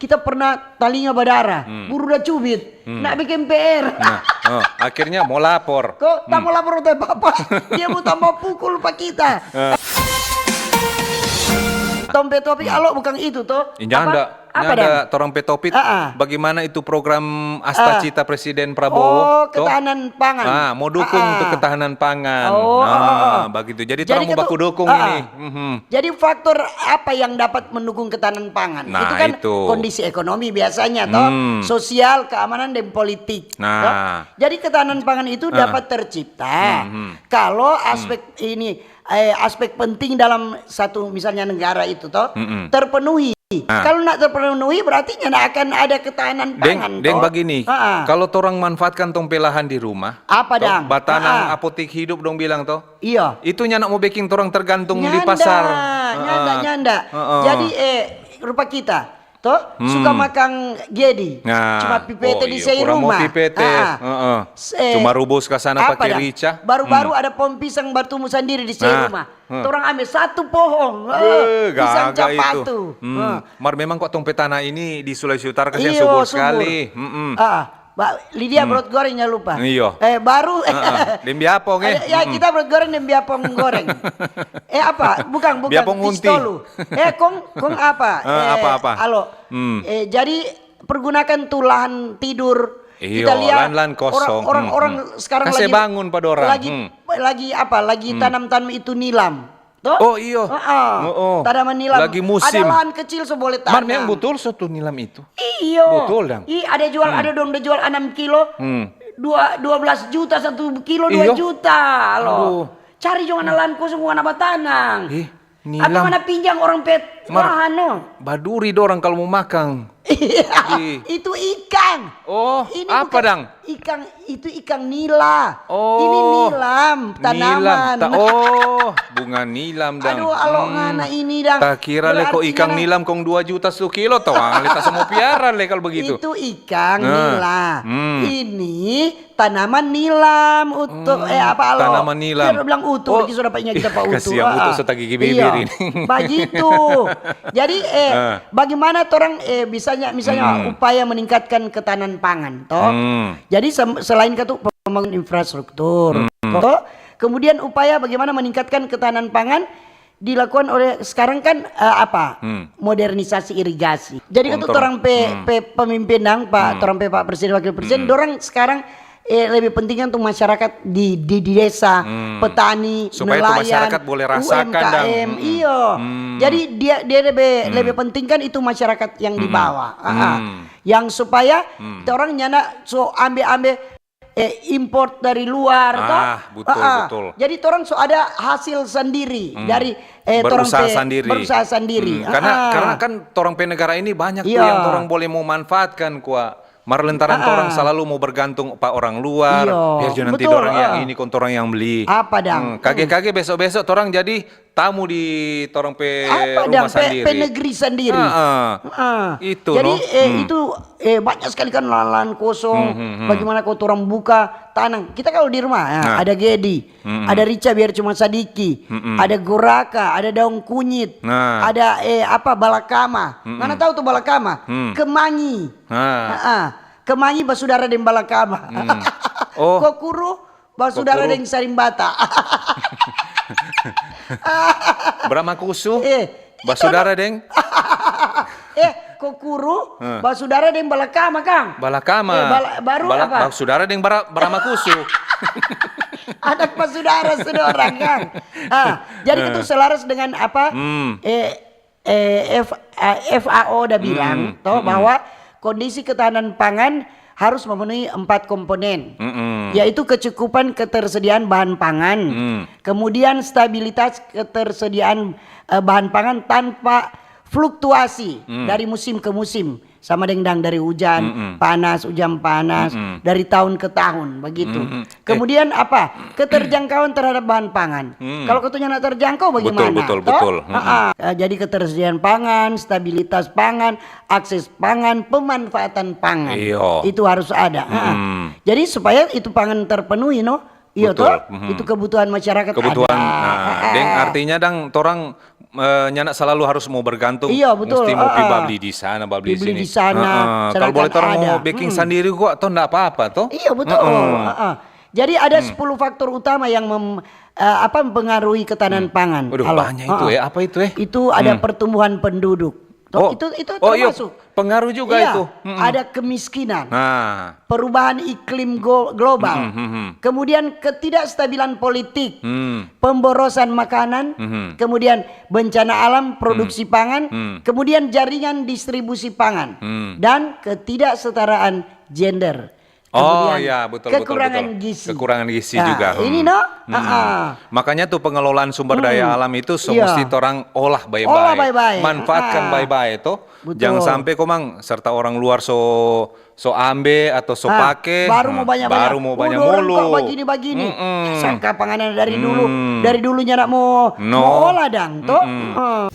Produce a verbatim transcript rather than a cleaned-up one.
kita pernah talinga badara, hmm, buru da cubit, hmm, nak bikin P R. Nah, oh, akhirnya mau lapor. Kok tak mau lapor tu papa? Dia mau tambah pukul pa kita. Tong pe topik alo bukan itu to? Nyanda, apa? Apa nyanda, dang? Torang pe topik, ah, ah, bagaimana itu program Asta, ah, Cita Presiden Prabowo, oh, to? Ketahanan pangan. Ah, mau dukung, ah, ah, untuk ketahanan pangan. Oh, nah, oh, oh, oh, bagitu. Jadi, jadi torang mau baku dukung, ah, ah, ini. Mhm. Jadi faktor apa yang dapat mendukung ketahanan pangan? Nah, itu kan itu kondisi ekonomi biasanya, toh. Hmm. Sosial, keamanan, dan politik, nah, toh. Jadi ketahanan pangan itu, ah, dapat tercipta, hmm, hmm, kalau, hmm, aspek ini, eh, aspek penting dalam satu misalnya negara itu, toh, mm-mm, terpenuhi. Nah. Kalau ndak terpenuhi, berarti ndak akan ada ketahanan pangan, deng, toh. Deng bagini, ha-ha, kalau torang manfaatkan tong pe lahan di rumah, apa toh, dang? Batanang, ha-ha, apotik hidup dong bilang, toh. Iya. Itu nyanda mo beking torang tergantung di pasar. Nyanda, nyanda, ha-ha, nyanda. Ha-ha. Jadi, eh, rupa kita, toh, hmm, suka makang gedi. Nah, cuma pipete, oh, di iya, sei rumah. Kurang mo pipete. Ah. Heeh. Se-, cuma rubus ka sana pake rica. Baru-baru, hmm, ada pohon pisang batumbu sandiri di sei rumah. Nah. Torang ambe satu pohong. Eh, pisang gaga itu. Capatu. Hmm. Heeh. Mar memang kwa tong pe tana ini di Sulawesi Utara kasiang, iyo, subur skali. Mm-mm. Ah, Ba-, Lydia, hmm, brot goreng jangan lupa. Iyo. Eh, baru. Heeh. Deng biapong, eh. Ada, ya, mm-mm, kita brot goreng deng biapong goreng. Eh, apa? Bukan, bukan. Biapong unti. Pistolu. Eh, kong, kong apa? Eh, eh, apa, apa? Alo. Hmm. Eh, jadi pergunakan tu lahan tidur. Iyo, kita lihat lahan-lahan kosong. Orang, orang, hmm, orang, hmm, sekarang kase lagi, bangun pa dorang, lagi, hmm, lagi apa? Lagi, hmm, tanam-tanam itu nilam. Toh? Oh, iyo. Heeh. Oh, oh. Tanaman nilam. Lagi musim. Ada lahan kecil so boleh tanam. Mar memang butul so tu nilam itu? Iyo. Butul, dang. Ih, ada jual, hmm, ada dong, ada jual enam kilo. Hmm. Dua, dua belas juta satu kilo, iyo, dua juta, lo. Aduh. Cari jo ngana lahan kosong, ngana batanang. Ih, nilam. Atau ngana pinjang orang pe lahan, no. Mar, baduri dorang kalu mo makang. Iya, itu ikang. Oh, ini apa bukan dang? Ikang, itu ikang nila. Oh, ini nilam, tanaman. Nilam. Ta-, oh, bunga nilam dang. Aduh, alo ngana ini dang. Berarti ngana, ta kira le ko ikang nilam kong dua juta satu kilo, tawang le ta so mo piara le kalu begitu. Itu ikang nila. Hmm. Ini tanaman nilam, utu, eh, apa, alo? Tanaman nilam. Dia bilang utu, oh, lagi sudah pa inga kita pa utu. Kasiang, utu so tagigi bibir ini. Bagitu. Jadi, eh, bagaimana torang, eh, bisanya, misalnya, hmm, upaya meningkatkan ketahanan pangan, toh? Hmm. Jadi, sem-, selain katu pembangunan infrastruktur, hmm, toh? Kemudian upaya bagaimana meningkatkan ketahanan pangan, dilakukan oleh sekarang kan, eh, apa? Hmm. Modernisasi irigasi. Jadi kan tu torang pe, hmm, pe pemimpin dang, Pak, hmm, torang pe Pak Presiden, Wakil Presiden, hmm, dorang sekarang, eh, lebih penting kan tu masyarakat di, di, di desa, hmm, petani, supaya tu nelayan, masyarakat boleh rasakan dang. U M K M, hmm, iyo. Hmm. Jadi dia, dia lebih, hmm, lebih penting kan itu masyarakat yang di bawah. Hmm. Ah, ah. Hmm. Yang supaya, hmm, torang nyanda so ambe-ambe eh, import dari luar, toh? Ah, betul, ah, ah, betul. Jadi torang so ada hasil sandiri, hmm, dari, eh, torang pe berusaha sandiri. Berusaha sandiri. Hmm, karena, ah, karena kan torang pe negara ini banyak tu, iyo, yang torang boleh mo manfaatkan kwa. Mar lantaran, ah, ah, torang salalu mo bergantung pa orang luar, iyo, biar jo nanti betul, dorang yang, ah, ini kong torang yang beli. Apa dang? Hmm, kage-kage beso-beso torang jadi tamu di torang pe rumah sandiri. Apa dang, pe, pe negeri sandiri. Heeh. Heeh. Itu, no. Jadi, eh, hmm, itu, eh, banyak sekali kan lahan-lahan kosong. Hmm, hmm, hmm. Bagaimana kalo torang buka tanang? Kita kalo di rumah, ya, nah, ada gedi, hmm, hmm, ada rica biar cuma sadiki, hmm, hmm, ada goraka, ada daong kunyit, nah, ada, eh, apa, balakama. Hmm, hmm. Ngana tau tu balakama? Hmm. Kemangi. Nah. Heeh. Kemangi basudara deng balakama. Hmm. Oh. Kokuru basudara deng sarimbata. Bramakusu, eh, basudara deng? Eh, kokuru, hmm, basudara deng balakama, kang. Balakama. Eh, bala-, baru bala-, apa? Basudara deng bara-, bramakusu. Anak basudara sudah orang, kang. Ah, jadi, eh, itu selaras dengan apa? Hmm. Eh, eh, F-, eh, F A O da bilang, hmm, toh, hmm, bahwa kondisi ketahanan pangan harus memenuhi empat komponen, hmm, yaitu kecukupan ketersediaan bahan pangan, hmm, kemudian stabilitas ketersediaan, eh, bahan pangan tanpa fluktuasi, hmm, dari musim ke musim, sama deng dang dari hujan, mm-mm, panas, hujan panas, mm-mm, dari tahun ke tahun, begitu. Mm-mm. Eh. Kemudian apa? Keterjangkauan terhadap bahan pangan. Hmm. Kalau katanya nak terjangkau, bagaimana? Betul, betul, toh? Betul. Mm-mm. Ah, ah. Eh, jadi ketersediaan pangan, stabilitas pangan, akses pangan, pemanfaatan pangan. Iyo. Itu harus ada. Ah, ah. Hmm. Jadi supaya itu pangan terpenuhi, no? Iyo, betul, toh? Mm-mm. Itu kebutuhan masyarakat. Kebutuhan, ada. Nah, ah, ah, deng artinya dang torang Eh, nyanda selalu harus mau bergantung, Iya, betul, mesti mau pi ah, ah. babli di sana, babli Beli sini. di sana, Heeh. Kalau boleh sedangkan orang mau ada. bikin Mm. sendiri kok, toh ndak apa-apa toh. Iya, betul. Heeh. Ah, ah. Jadi ada sepuluh faktor utama yang mem- eh, apa, mempengaruhi ketahanan pangan. Waduh, Kalau, banyak itu ah, ah. Ya. Apa itu ya? Itu ada pertumbuhan penduduk. Toh, Oh, itu itu oh, iya, termasuk. Pengaruh juga Iya, itu. Mm-mm. Ada kemiskinan, Nah. perubahan iklim go- global, Mm-mm. kemudian ketidakstabilan politik, Hmm. pemborosan makanan, Mhm. kemudian bencana alam, produksi pangan, Hmm. kemudian jaringan distribusi pangan, Hmm. dan ketidaksetaraan gender. Oh, Kemudian ya, betul, betul, kekurangan betul. Gizi. Kekurangan gizi Nah, juga. ini Hmm. no, Hmm. ah, ah. Makanya tuh pengelolaan sumber daya alam itu Iya. semesti orang olah baik-baik. Olah baik-baik. Manfaatkan Ah, ah. Baik-baik toh. Betul. Jangan sampai komang serta orang luar so so ambe atau so Ah, pake. baru Nah, mau banyak-banyak. Baru mau Oh, banyak dorang mulu. Kok bagini-bagini. Mm-mm. Sangka panganan dari dulu, Hmm. dari dulunya nak mau No. mau olah dang toh. Mm-mm. Ah.